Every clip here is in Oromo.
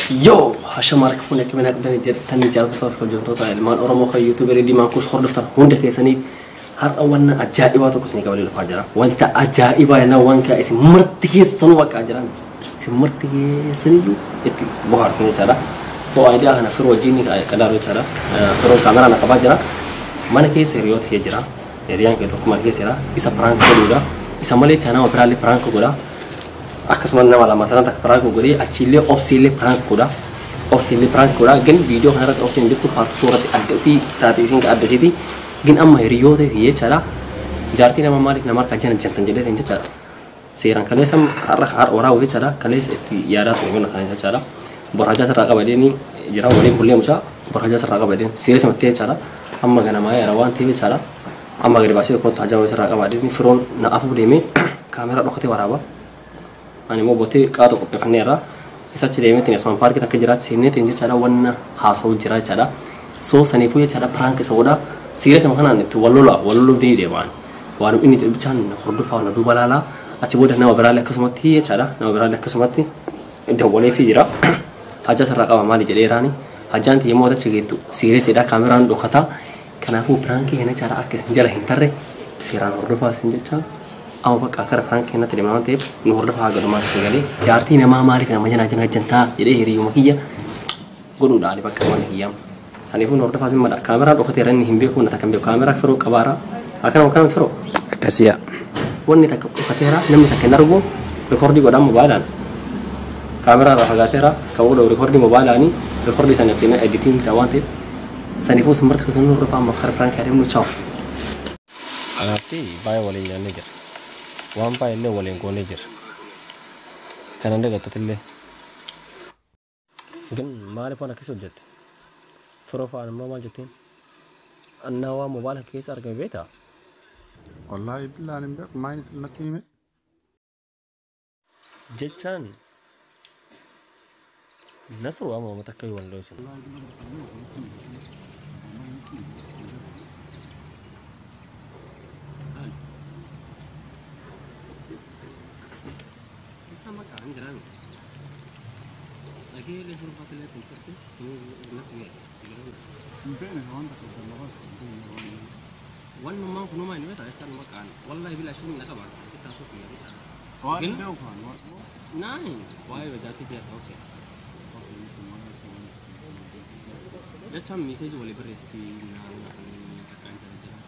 Yo, hashama harka fuunee akka minaa qabdanii jirtanii jaallattoota kabajamtoota ilmaan Oromoo kan yuutuubarii diimaan kuus hordoftan hunda keessaniif har'a wanna ajaa'ibaa tokko isinii qabatee dhufaa jira. Wanta ajaa'ibaa jennaan wanta isin marti keessanuu bakka jiran isin marti keessaniyyuu itti bohaartu jechaadha. So idea kana firoo wajjin qadaadhu jechaadha. Firoon kaameraa na qabaa jira. Mana keessa hiriyoota kee jira. Hiriyaan kee tokko mana keessa jira. Isa piraank godhuudha. Isa malee nama biraallee piraank godha. Akkasuma nama lama sadan takka piraank godhee achiillee obsiillee piraank godha. Obsiillee piraank godha. Gin viidiyoo kanarratti obsiin jirtu paartii irratti adda ofii taate isin adda isiiti. Gin amma hiriyoota kee jechaadha. Jaartii nama maaliif nama harkaa jana jantan jedhee jechaadha. Seeraan kaleessa har'a har'a waraabuu jechaadha. Kaleessa itti yaadaa ture mana kana jechaadha. Borhajaa sirraa qabadeen jira waliin bullee mucaa borhajaa sirraa qabadeen seera simattee jechaadha. Amma ganamaa yaada waan ta'eef jechaadha. Amma gadi baasee kootu hajaa sirraa qabadeen firoon na afuuf deemee kaameraa dhokatee waraaba. Ani immoo bootee qaata qopheeffanneerra. Isa achi deemeetiin asumaan paarkii takka jiraatti seenneetiin jechaadha wanna haasa'u jira jechaadha. So saniifuu jechaadha piraank isa godha. Seera sama kanaan itti wal lola wal loluuf ni deemaan. Waan inni jedhu bichaan hordofaa na duuba laalaa. Achi booda nama biraallee akkasumatti jechaadha. Nama biraallee akkasumatti dawwaleefii jira. Hajaa sirraa qaba maali jedheeraani. Hajaan yommuu achi geettu siireesidha kaameraan dhokataa. Kanaafuu piraankii kana jechaadha akka isin jala hin tarre seeraan hordofaa isin jecha. Amma bakka akkara piraankii kanatti deemaa waan ta'eef nu hordofaa haga dhumaa isin galee jaartii namaa maaliif nama jala jala jantaa jedhee hiriyyuma kiyya godhuudha ani bakka waan kiyyaam. Saniifuu nu hordofaa isin mala kaameraan dhokateera inni hin beeku na takka hin beeku kaameraa firoo qabaara. Akkana akkana firoo. Akkasiyaa. Wanni takka dhokateera namni takka hin argu rikoordii godhaa moobaayilaan. Kaameraa irraa fagaateera kan godhu rikoordii moobaaylaanii rikoordii sana ittiin editiin ta'aa waan ta'eef saniifuu isin marti keessan nu hordofaa amma akkara piraankii adeemnu chaawu. Anaafsi baay'ee waliin nyaannee jira. Waan baay'ee waliin goonee jira. Kanan dagattotillee. Gin maaliif waan akkasii hojjette? Firoo fa'aan immoo maal jetteen? Annaa waan moobaayila keessa argame beektaa? Wallaahi billaan hin beeku maayini natti hime. Jechaan Nasru amma uummata akka wal loosu. Hin beekne waan takka dallabaa hin beekne waan. Wannan kunumaa inni beektaa jechaan maqaan wallahi bila shii na qaba sitti haasoo kiyya jechaadha. Waan hin beeku kan. Naan waa'ee bajaatii biyya okay. Jechaan miseeji walii barreessitii naan takkaan jala jala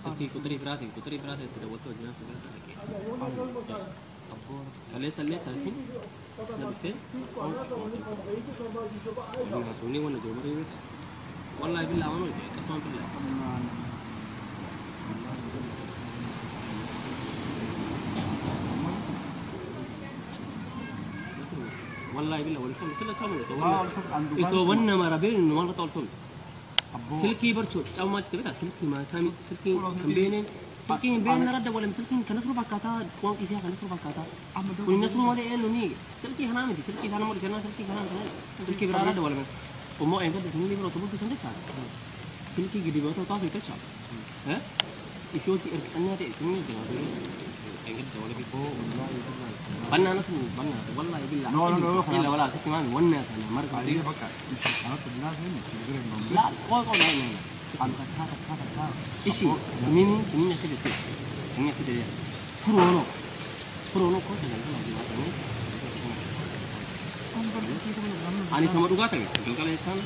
silkii quxirii biraatiin itti dawwattee wajjin haasoo dhaqee. Kaleessa illee taasisin na dhuftee waliin haasofnee wanna jiru marii beektaa. Wallaahi billaa waan hojii akkasumaan billaa. Wallaahi billaa wal sun sila chamu isoo wanna mara beenu maal ta'u sun. Silkii barchoo caammaa jettee beektaa silkii maataami silkii kan beeneen silkii hin beekne radda wala silkiin kan nasru fakkaataa waan qisee kan nasru fakkaataa. Kun nasru malee eenyu ni silkii kanaa miti silkii kana malee kanaa silkii kanaa kana silkii biraa radda wala Ummoo eeggadde sinii biroo tokko sun jecha silkii gidi boo ta'u jecha. Isiyooti ergixannaa ta'e sinii eeggadde wala bifoo banna nasru banna wallahi billah. No no no. Illa wala silkii maami wanna kana marga. Aliya bakka kanatti bilaa seeni La qoy qoy no no. An takka takka takka. Ishi mimi mimi akka jette mimi akka jette furono furono ko ta galgala jiraa Ani sama dhugaa ta'e galgala jechaan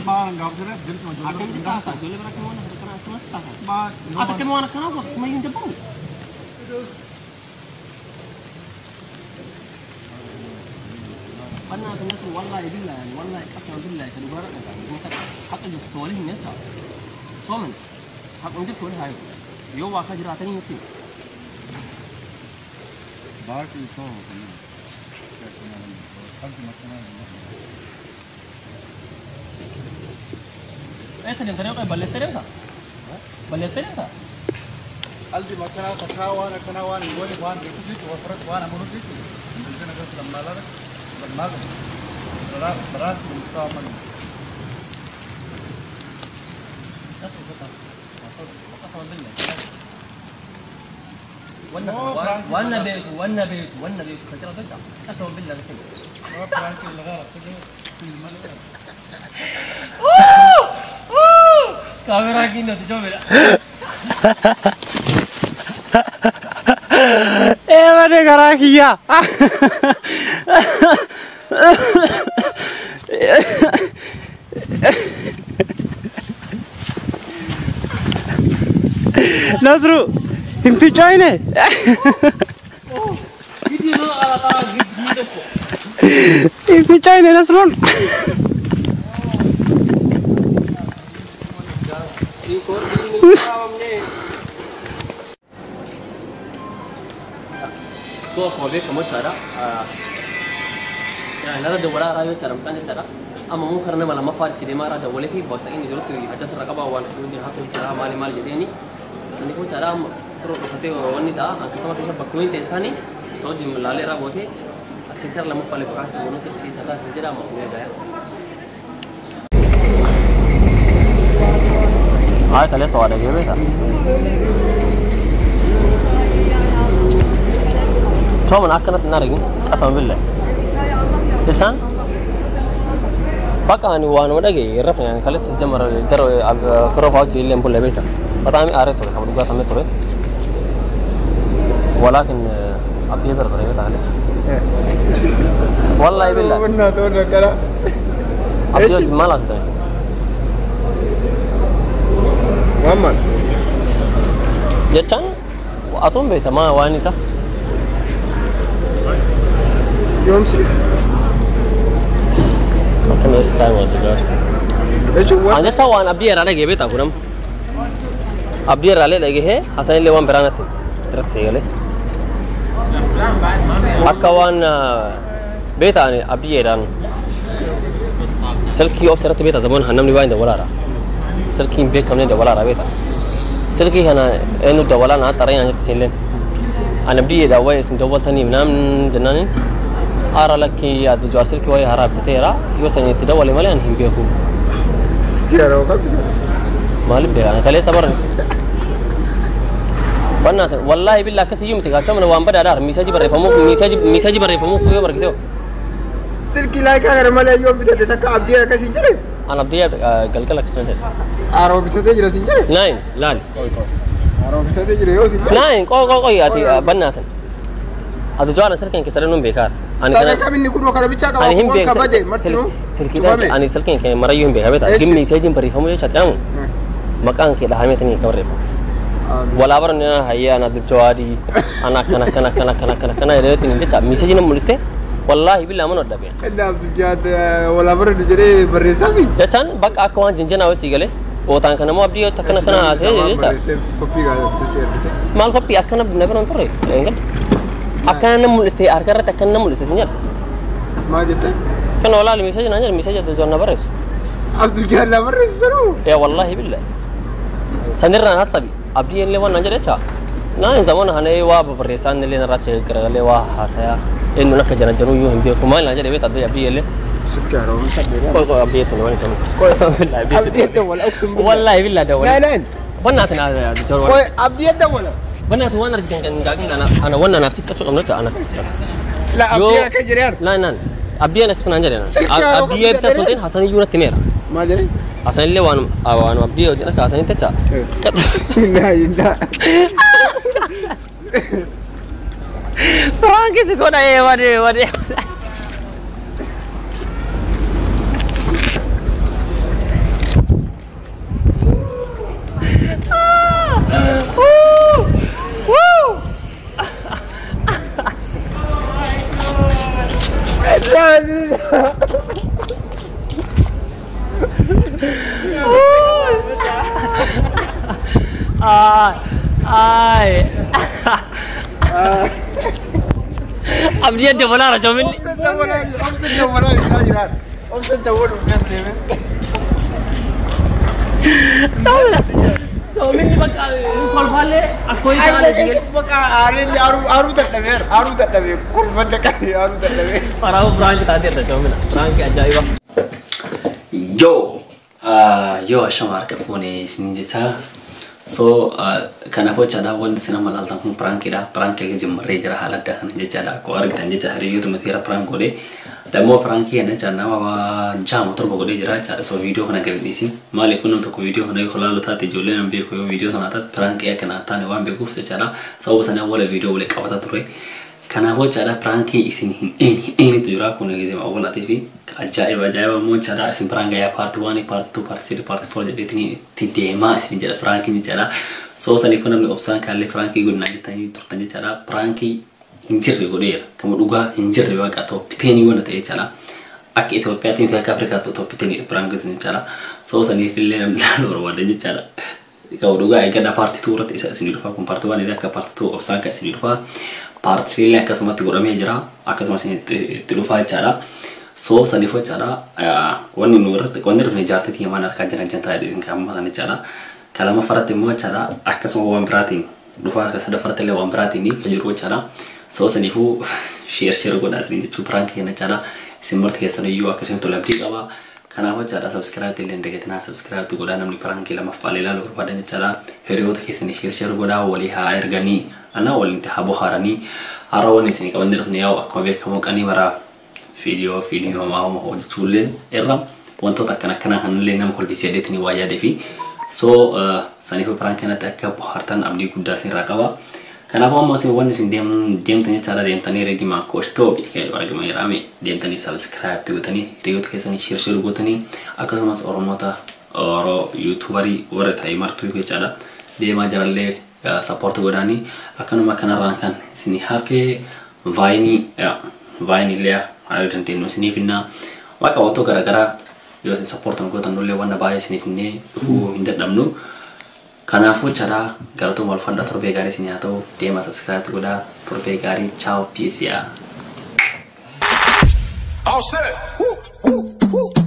Maan gaafsire jirtu akkamitti taasaa ijoollee bira akkami waan akkanaa akkasumatti taasaa. Maan Ati akkami waan akkanaa goota simayyuu hin dabbaru. Bannaa kanatu wallaahi billaahi wallaahi qasama billaahi kan dhugaa dhaqaa haqa jirtu soolii hin nyaata. Sooman haqni jirtu wali haayu yoo waa ka jiraatanii miti. Baaqii soo kana. Eessa deemta deemta balleessa deemta? بلتنا قلبي ما كان تكاوان كناوان يقول وان بيكوزيت وفرت وانا منوتي عندنا قلت لما لا لما لا برات مستعمل وانا بيت وانا بيت وانا بيت كثير بيت قسما بالله كثير كاميرا كينو تجوبلا ايه ماني كراكيا نصرو hinficoine hinficoine Nasrun So akkuma beekamu jechaadha. Narra dawwalaa irraa yoo jechaadha mucaan jechaadha. Amma immoo karaa nama lammaffaa achi deemaa irraa dawwalee fi bakka inni jirutti hajaa sirra qaba waan si wajjin haasa'u jira maali maali jedheeni. Saniifuu jechaadha amma firoo dhufatee wanni ta'a hanqatama keessa bakka wayii ta'e isaanii isa wajjin laalee irraa bootee achi karaa lammaffaa illee bakka goonota achi tataa isin jedha amma guyyaa gayaa. Haa kaleessa waa dhagee beekaa. تومن أكنت نارجين قسم بالله إنسان بقى أنا وأنا ولا رفنا يعني خلاص جمر جرو خروف عوج اللي نقول بيته بطعم أريته كم رجع سميته ولكن أبي برضه بيته خلاص والله بالله أبي ما لا تدري محمد جتان أتوم بيته ما واني صح يوم سيف كم تايم ولا ايش هو انا تاوان ابدي على جيبي تاكورم ابدي على لقي هي حسن اللي وان برانت ترك سيغله اكوان بيت انا ابدي ايران سلكي اوف سرت بيت زبون هنمني وين ولا را سلكي بيت كم ولا را بيت سلكي هنا انه دولا انا ترى يعني تسلين انا بدي دواي سن دول ثاني منام جنانين أرى لك يا دجاسل كوي هرب تتيرا يوسن يتداول مالي أنهم بيهو سكيرا وقبض مالي بيه أنا خليه صبر نسي بنات والله بالله كسي يوم تقاتشم من وان بدأ دار ميساجي بري فمو في ميساجي ميساجي بري فمو في يوم ركتو سلكي لايك أنا مالي يوم بتدتك عبدي كسي جري أنا عبدي قلقلك سنتين أرو بتدجري سنجري ناين لال أرو بتدجري يوسف ناين قو قو قو يا بنات هذا جوانا سلكين كسرنون بيكار أنا كم إني كل وقت بيجا كم أنا هم بيك مرتين سلكي أنا سلكين كم مرة يوم بيك هبتا كم ميساجين بريفهم ويا شاتام مكان كده همي تاني كم ريفهم ولا برنا هيا أنا دجواري أنا كنا كنا كنا كنا كنا كنا يا ريت إني تشا ميساجين مولسته والله بالله ما نرد بيه إن عبد الجاد ولا برد جري بريسافي جتان بق أكوان جنجنا وسيجله وتان كنا مو أبدي تكنا كنا بريساف كوبي قاعد تسير مال كوبي أكنا بنبرون ترى إنجل أكنا مولسته أركرت أكنا مولسته سنجل ما جت كنا ولا الميساج نانجل الميساج تزورنا بريس عبد الجاد لا بريس شنو يا والله بالله سنرنا هصبي أبدي اللي وانا نانجل إيش نان زمان هني واب بريسان اللي نراتش كرغلي واه حسيا إنه لك جنا جنو يوم بيكم ما نانجل بيت أدو أبدي اللي سكر قوي قوي أبدي تنوين سنو قسم بالله أبدي الدول أقسم بالله والله بالله دول لا لا بناتنا جرو قوي أبدي الدول بنات وانا رجع أنا وانا نفسي فتشو أمنته أنا فتشو لا أبدي أنا كجرير لا لا أبدي أنا كسر أنجلي أنا أبدي بتاع سنتين حسن يجونا تميرا ما جري حسن اللي وانا وانا أبدي أنا حسن تشا لا لا فرانكي سكونا إيه ودي ودي آي أبدي أنت ولا رجل مني شو مني Bakka kolfaallee akkoo isaa Bakka aaree aaruu dadhabee aaruu dadhabee kolfa dadhabee aaruu dadhabee. Paraawu prank taatee irra coomina. Prank ajaa'iba. Yoo yoo ashama harka fuune isin jecha. So kanaafuu jechaadha wanti isin amma ilaaltan kun prankiidha. Prankii illee jimmarree jira haala addaa kana jechaadha. Akkuma argitan jecha hiriyoota mateera prank godhee. Dammoo prankii kana jecha nama 6 7 godhee jira jechaadha. So viidiyoo kana gadi dhiisin. Maaliif namni tokko viidiyoo kana yoo ilaalu taate ijoollee nama beeku yoo viidiyoo sana taate prankii akka taane waan beekuuf jechaadha. Sababa sana wala viidiyoo waliin qabata ture. Kanaafuu jechaadha prankii isin hin eenyutu jira kun gizee awwalaatii fi ajaa'iba ajaa'iba immoo jechaadha isin prank yaa part 1 part 2 part 3 part 4 jedheetiin itti deemaa isin jedha prankiin jechaadha. So saniifuu namni obsaan kaallee prankii godhinaa jettanii turtan jechaadha. Prankii hin jirre godheera. Kama dhugaa hin jirre waaqa top 10 wanta ta'e jechaadha. Akka Itoophiyaatiin fi akka Afrikaatti top 10 prankii sun jechaadha. So saniif illee namni ilaaluu barbaada jechaadha. Kama dhugaa eeggadha part 2 irratti isa isin dhufa kun part 1 akka part 2 obsaan kan isin dhufa. Part 3 illee akkasumatti godhamee jira. Akkasumas itti dhufaa jechaadha. So saniif jechaadha wanni nu irratti wanni dhufne jaartitii himaan harkaa jiran jantaa jedhin kan amma jechaadha. Kan lamaffaratti immoo jechaadha akkasuma waan biraatiin dhufaa akka sadaffaratti illee waan biraatiin kan jiru jechaadha. So saniifuu share share godhaa isin jechuu prankii kana jechaadha. Isin marti keessan iyyuu akkasiin tola abdii qaba. Kanaaf jechaadha subscribe illee hin dagatinaa subscribe godhaa namni prankii lammaffaa ilaaluu barbaadan jechaadha. Hiriyoota keessanii share share godhaa walii haa erganii anaa waliin haa bohaaranii. Har'a wanni isin qabanne dhufne yaa'u akkuma beekamu qanii maraa viidiyoo fiilmii homaa homaa hojjechuullee irra wantoota akkana akkanaa kanallee nama kolfisee jedheetiin waa yaadee fi so saniif prank kanatti akka bohaartan abdii guddaa isinirraa qaba. Kanaafuu ammoo isin wanni isin deemtan jechaadha deemtanii reedii maankoosh toobi kan jedhu argama jedhame deemtanii subscribe gootanii hiriyoota keessanii share share gootanii akkasumas Oromoota Oro YouTuberii warra ta'e martuu jechaadha deemaa jirallee support godhaanii akkanuma kanarraan kan isin hafee Vineii Vineii illee haa dandeenyu isiniif hinnaa waaqa wantoota garaagaraa yoo isin support gootan illee wanna baay'ee isiniif hinnee dhufuu hin dadhabnu. Kanaafuu jechaadha galatooma ulfaadhaa torbee gaarii isin haa ta'u deema subscribe godhaa torbee gaarii ciao peace yaa. All set. Woo, woo, woo.